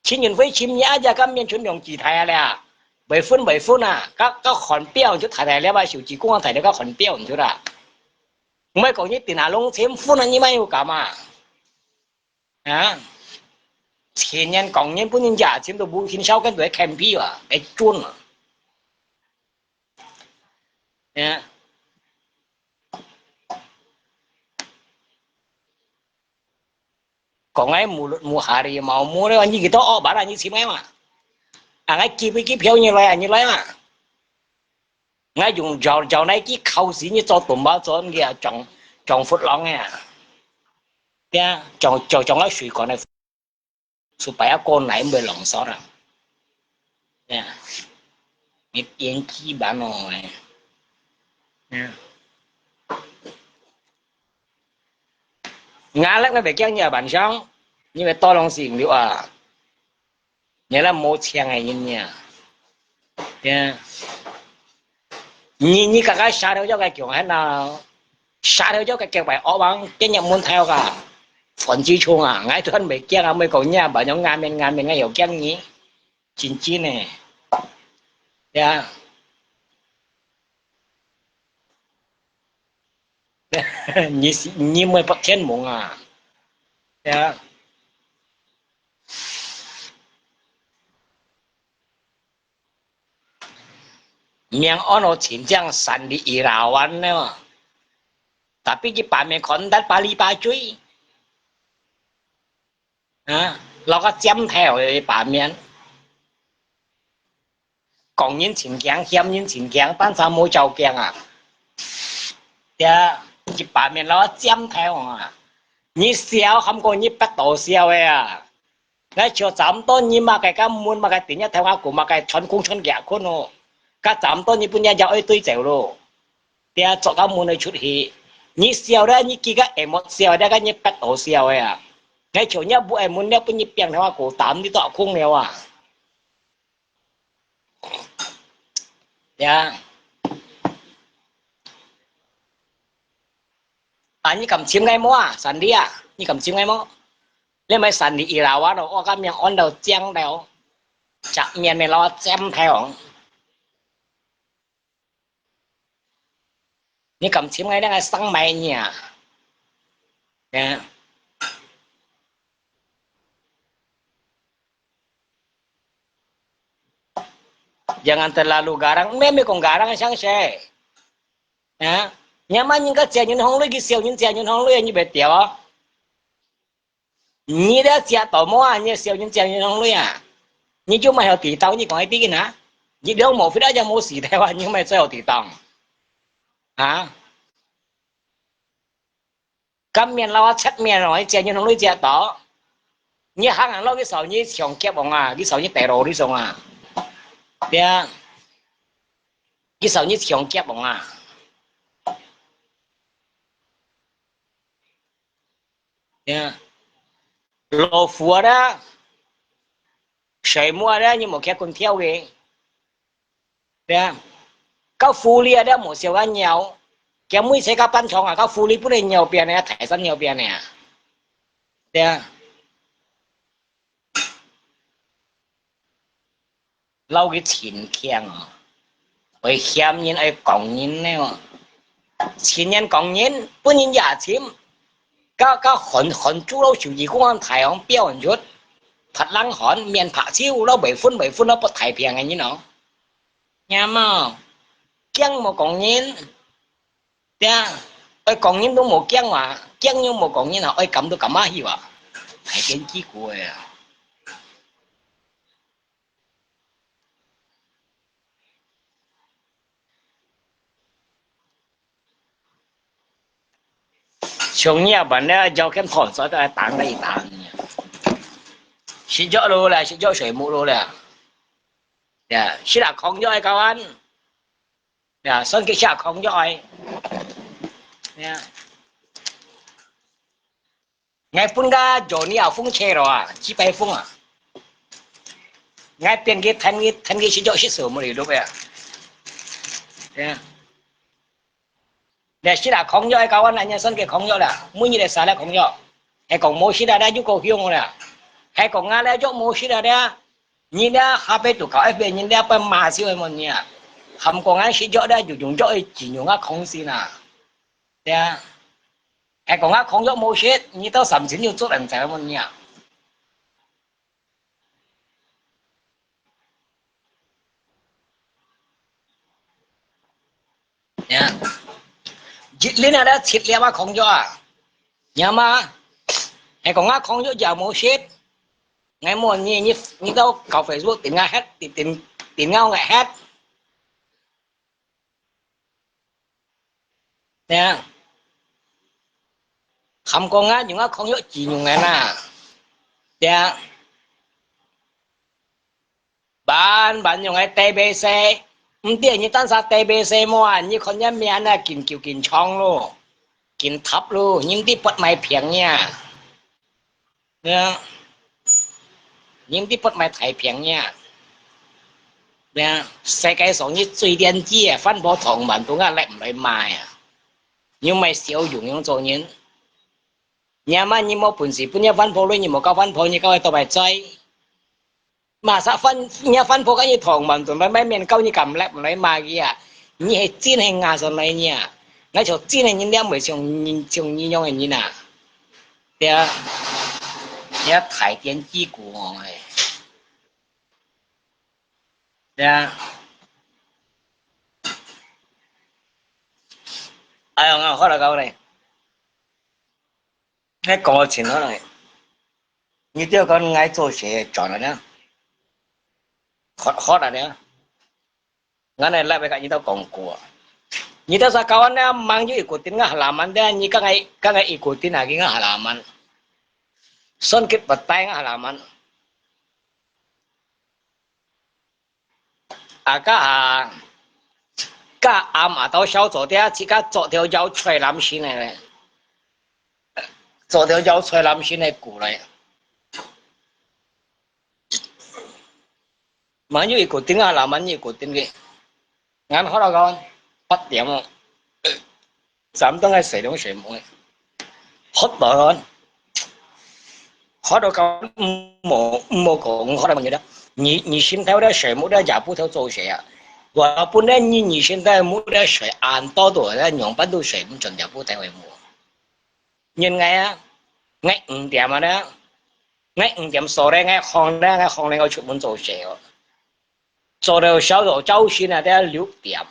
尋人會尋你啊，也敢面存兩支大啊了，會分會分啊，甲甲環保就大大了啊，手指公啊大了甲環保就啦。毋係講你定下攏尋分啊，你莫有感啊？啊？前年講年本人家尋到無尋少跟都係看皮啊，係準啊。啊？ 講𠊎無，無下哩，無，無了，你去到哦，把你尋𠊎嘛。啊，𠊎寄飛機票你來啊，你來嘛。𠊎用招，招那機考試，你做東北做那個啊，裝，裝佛郎个啊。對啊，裝，裝，裝个水管个。 supaya過來毋會浪燒啦。呀，你電機板哦，哎。呀。壓力你袂驚你啊，晚上，你會多東西毋了啊。你那無錢个人呀。呀。 你，你剛剛下頭有個講很啊，下頭有個講白惡王，今日問題个，反支衝啊，𠊎都還袂驚啊，每個人啊，把種眼面眼面个有驚你，真真呢，呀，你是，你莫發天夢啊，呀。 命安到真正山裡伊拉灣呢。Tapi佢把面看得巴里巴嘴。啊，落个尖頭个把面。講人真驚，嫌人真驚，單淨無照鏡啊。呀，一把面落个尖頭啊。你笑，喊過你不到笑个啊。 𠊎就差毋多你麼个敢問麼个，定一頭阿哥麼个穿空穿夾困咯，該差毋多你本人就愛對走咯。對啊，做到門口出去，你笑咧，你幾個會莫笑咧，該你不好笑个啊。𠊎就你不會問了，分你變頭阿哥擔你到空了啊。對啊。啊，你敢尋𠊎無啊？Sandy啊，你敢尋𠊎無？你毋係Sandy一樓啊咯，𠊎个名安到靚了，食麵个咯，尖頭。你敢尋𠊎，你愛生埋你啊？Yeah. Jangan terlalu garang，毋係講garang相勢。啊，若麼人家借銀行鐳，佢笑人借銀行鐳，你袂掉啊？你這借到無啊？你笑人借銀行鐳啊？你就莫曉地道，你講一啲个啊？你兩無fit啊，就無事个話，你莫再有地道啊？ 乾麵摎啊切麵哦，你借你同你借到。你行行落去掃你搶劫王啊，你掃你帶路你送啊。對啊，你掃你搶劫王啊。對啊，老虎啊啦，水母啊啦，你無去滾跳个。 對啊，該狐狸啊，你無笑該貓，佢每次該半場啊，該狐狸本來貓邊个，大山貓邊个啊。對啊，摎佢親強哦，愛嫌人，愛講人呢哦。親人講人，本人也親，該，該韓，韓豬摎手指公安大王表演出，發冷汗，面白手，摎袂分，袂分，摎不太平个人哦。 若無，驚無講人，對啊，愛講人都無驚啊，驚又無講人啊，愛敢都敢啊去啊，大癲雞骨个啊。像你啊，辦了，條件好，所以都愛打个一打呢。食藥咯啦，食藥水木咯啦。 呀，食啦，抗藥个kawan。呀，算佢食抗藥个。呀。𠊎分个Johnny啊，風車咯啊，幾百風啊。𠊎變佢，趁佢，趁佢食藥食手無力咯呀。呀。 你食啦，抗藥个kawan，恁樣算佢抗藥啦，每日來食啦抗藥。係講無食啦，又過香啦。係講啊，這藥無食啦，這，你這下背都搞一邊，你這把罵死个麼人啊？含講啊，食藥這，有用藥个，只用啊，空心啊。對啊。係講啊，抗藥無食，你到三千又做人才麼人啊？ 呀，一輪啊，這七粒啊，抗藥啊，若嘛，係講啊，抗藥也無食。𠊎問你，你，你到搞Facebook，點解核，點，點，點解𠊎核？ 對啊。含講啊，用啊抗藥只用个啦。對啊。慢慢用个TBC，毋對，你單儕TBC無啊？你看你命啊，緊久緊長咯，緊塌咯，你毋知發麼病呀。 對啊，你毋知發麼大病呀。對啊，世界上你最靚姐啊，番婆糖萬冬啊，搦毋來賣啊。你莫笑容樣做人。若嘛你無本事，分你番婆鐳，你無交番婆，你交會到麼濟？ Masa番，若番婆該你糖萬冬來買麵糕，你敢搦毋來賣佢啊？你係真係牙酸來你啊！𠊎像真个人，這毋會像你，像你樣个人啊！對啊，你大癲雞骨哦，哎。對啊。哎喲，𠊎好了，搞嘞。 你講到盡好了，你就講𠊎做事轉了呢，好，好了呢。𠊎來live个你都講過，你都說kawan呢，mang有一個定个halaman的，你剛才，剛才一個定啊，个halaman，算佢不帶个halaman。 啊，該下，該暗啊，到小組底下，自家做條腰吹攬先个咧，做條腰吹攬先个鼓咧。Mang有一個定啊，halaman有一個定个。 𠊎學到講八點哦，咱當个水龍水門。好多人，好多个，莫，莫讲，好多朋友的，你，你心头的水木的也不头做事啊。我本来你，你心头木的水，俺多多的，两百度水木，真的不太会木。人家啊，我五点啊呢，我五点收的，我放的，我放的，我出门做事哦。 做到朝早朝晨啊，得六點。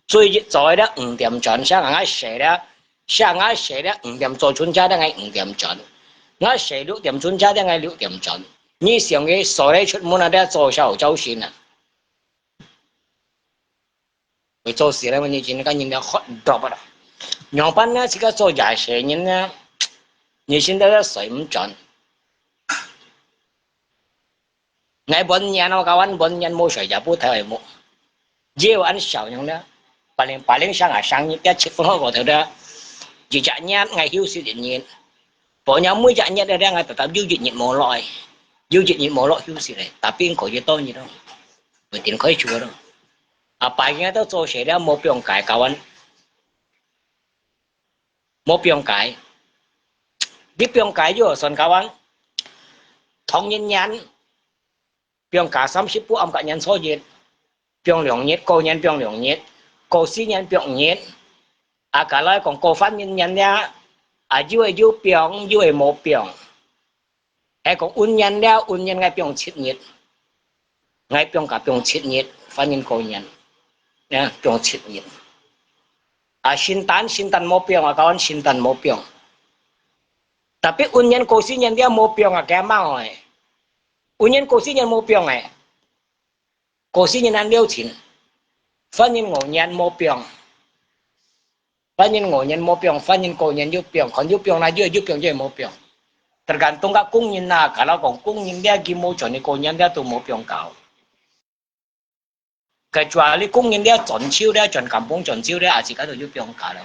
最一早个五點鐘，像俺个細个，像俺細个五點早晨，加等个五點鐘。俺細六點鐘，加等个六點鐘。你想个，所以出門啊，得做朝早朝晨啊。會做事咧，你今个人了好drop啦。仰般呢，自家做夜事人呢，你现在要睡毋着。 𠊎半年哦，kawan半年無睡也不太會目。只有恁少用了，paling，paling上啊，上日个七分好過頭了，一隻日𠊎休息一日，半年每隻日了，𠊎特特有一日無落，有一日無落休息咧，tapi可以多日咯，每天可以做咯。啊，白日都做事了，無放假，kawan。 無放假。你放假又算kawan。同一年，放假三十日，暗个年初一，放兩日，過年放兩日，過新年放一日。啊，假來講過翻一年了，啊，有个有放，有个無放。 係講運年了，運年𠊎放七日，𠊎放假放七日，反正過年，啊，放七日。啊，聖誕，聖誕無放啊，kawan聖誕無放。Tapi運年過新年了無放啊，該mau欸。運年過新年無放欸。 過新年恁了情，反正過年無放，反正過年無放，反正過年有放，看有放啦，有，有放就無放。Tergantung个工人啦，假如講工人了，佢無賺，你過年了都無放假。Kecuali工人了賺錢了，賺kampung賺錢了，啊，自家都有放假了。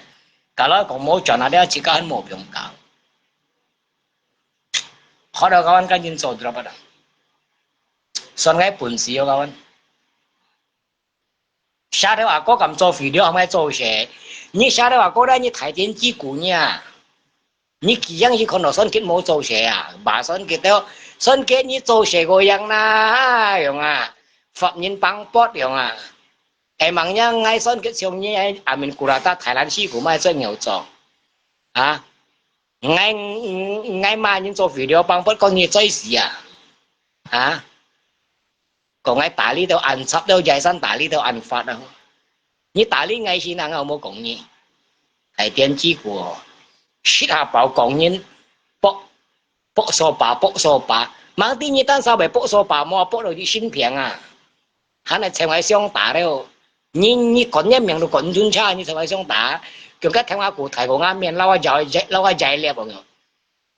假如講無賺啊，了自家還無放假。好了，kawan，趕緊做，知道吧？算𠊎本事哦，kawan。 Siapa tahu ako敢做video，還做事。你siapa tahu ako dah，你大電子股呢？你幾樣去看到算計無做事啊？把算計到，算計你做事个樣啦，樣啊，法人幫幫樣啊。Emangnya𠊎算計像你，amin kurata Thailand師傅買最牛做啊？ 𠊎，𠊎，𠊎嘛人做肥料幫不過你最死啊！啊！講𠊎打理到恁雜，到財產打理到恁發啊！你打理𠊎先啊，𠊎有無講你？大電子股哦，食下飽講人，搏，搏手把，搏手把，吂知你單手會搏手把，無搏到你性病啊！ 還來尋𠊎相打了。你，你講你名都講毋準差，你尋𠊎相打，叫佢聽𠊎故大過𠊎面，摎𠊎giải，摎𠊎giải裂哦。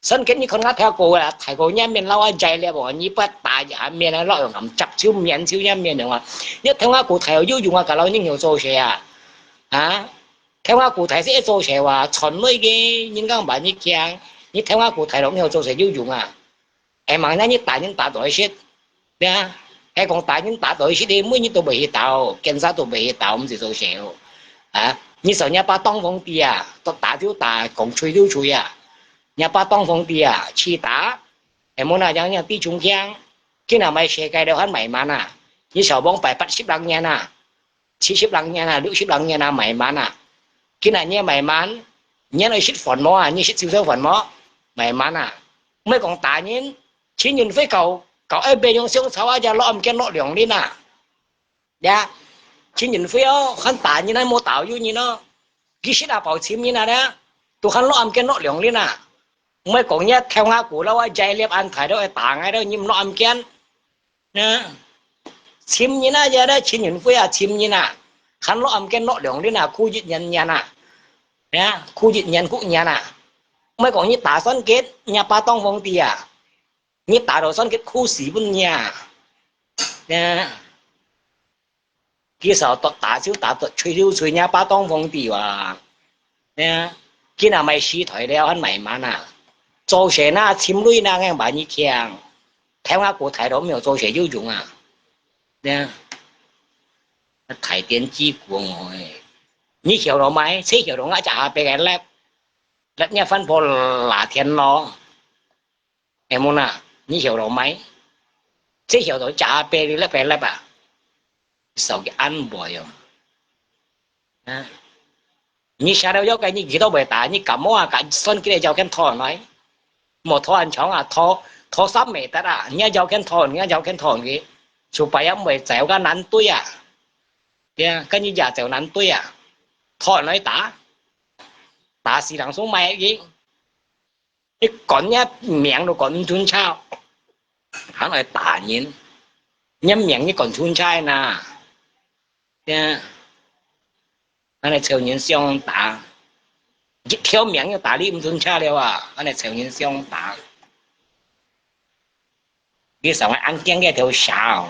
算計你看𠊎聽過啊，大過你面，摎𠊎giải裂哦，你不打一下面啊，落用咁接手面手一面用啊，你聽𠊎故大有用啊，搞到你有做事啊？啊？聽𠊎故大係做事哇，賺鐳个，人講把你強，你聽𠊎故大落你有做事有用啊？ Emangnya你打人打到去食，對啊？係講打人打到去食，你每日都會去打哦，檢查都會去打，毋使做事哦。啊，你想若爸當皇帝啊，都打就打，講吹就吹啊。若爸當皇帝啊，去打，係無那樣樣地中強，今日買世界了還買滿啊，你小王擺八十零年啊， 七十零年啊，六十零年啊，買滿啊。今日你買滿，你愛食飯無啊？你食朝早飯無？買滿啊。毋係講打人，陳雲輝搞，搞一邊用香草啊，就落暗間落涼人啊。呀，陳雲輝哦，還打人，還無打有人哦。佢食啊飽尋人啊，呢，都還落暗間落涼人啊。毋係講你跳下鼓摎𠊎giải裂恁大，都會打𠊎，都你毋落暗間。 啊，尋人啊，這个陳雲輝啊，尋人啊，還落暗間落涼人啊，苦一年年啊，啊，苦一年苦年啊。毋係講你打算計，若爸當皇帝啊，你打到算計苦死本人啊。啊，佢少多打就打，多吹就吹，若爸當皇帝啊。 啊，今日買四台了，還買滿啊。做事那，尋鐳那，𠊎把你強。聽𠊎故大都毋曉做事有用啊。啊，大電子股哦，你曉得買，誰曉得𠊎隻下背个lab。Lep nia fan po la thiên lo. Em mun à, ni hiểu了沒？這曉得假背你lep背lep啊，手機安排喲。啊，你下了腰該你幾多位打，你感冒啊，敢算幾多腰間痛來？莫拖很長啊，拖拖三米得啊，你腰間痛，你腰間痛个，就白也毋會走个難對啊。對啊，跟你家走難對啊，拖來打，打死人手買个。 你講你命都講毋通差，還來打人，你命你講通差呐？呀，恁呢臭人相打，一條命要打你毋通差了啊！恁呢臭人相打。 你上个眼鏡个頭小。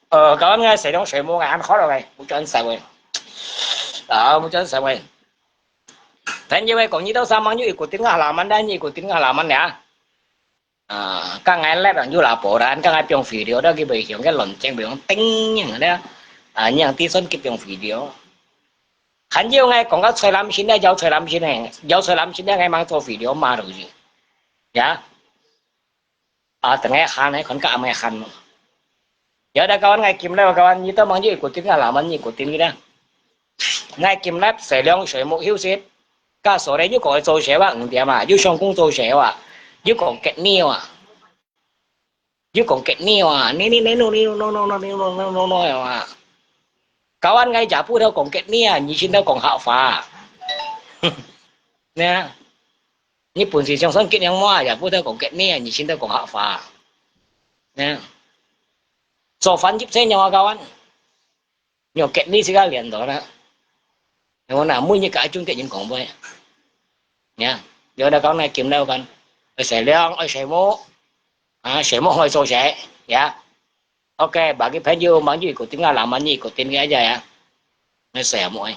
呃，kawan ngai sailing水母ngai ăn khó rồi ngai, mu chọn sai rồi. À, mu chọn sai rồi. Then như vậy còn như đâu sao mà như ikutin nga halaman dah, như ikutin nga halaman ya. À, các ngài lep ang yu la po dah, các ngài piong video dah, cái bài hiong cái lon cheng bài hiong ting yang dah. À, yang tí son cái piong video. Khán yêu ngai còn có xoay lắm xin dah, yau xoay lắm xin nè, yau xoay lắm xin dah ngai mang cho video mà rồi gì. Ya. À, tengah khan này còn cả mai khan. Ya dah kawan ngai kim leo kawan, như tao mang như ikutin nga halaman, như ikutin gitu. Ngai kim lep sailing水母休息. Cả số này như có cho sẻ wa, ung tiam à, như song kung cho sẻ wa, như có kết niu à. Như có kết niu à, ni ni ni no ni no no no ni no no no no à. Kawan ngai giả不theo có kết niu à, như xin theo có hảo phá. Nè. Như bún xì xiong son kết niu mua, giả不theo có kết niu à, như xin theo có hảo phá. Nè. Cho phán dịp xe nhau à kawan. Nhiều kết niu xí gà liền đó nè. Nếu mà mũi như cả chung kết những con bơi. Nha. Giờ đã con này kim leo con. Ơi sailing, ơi sailing mu. À, sailing mu hơi sâu sẻ. Ya. Ok, bagi 朋友 mang như ikutin nga halaman, như ikutin cái aja ya. Ngai sailing mu ơi.